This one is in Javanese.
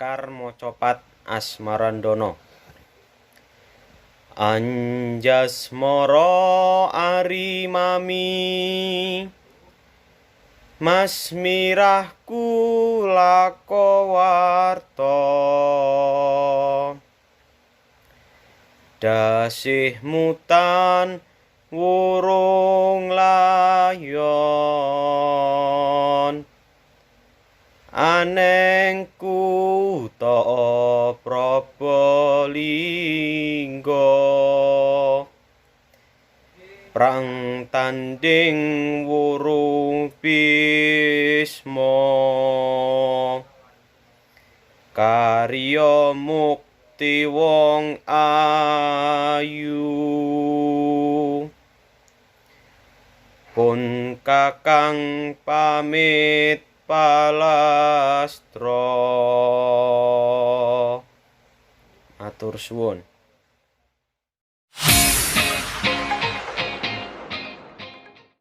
Pendekar Macapat Asmarandana. Anjasmara ari mami, Mas mirahku lako warta, dasih mutan wurung layon, aneng kutha Prabalingga, prang tanding wurung Bisma, karya mukti wong ayu, pun kakang pamit palastra. Matur suwun.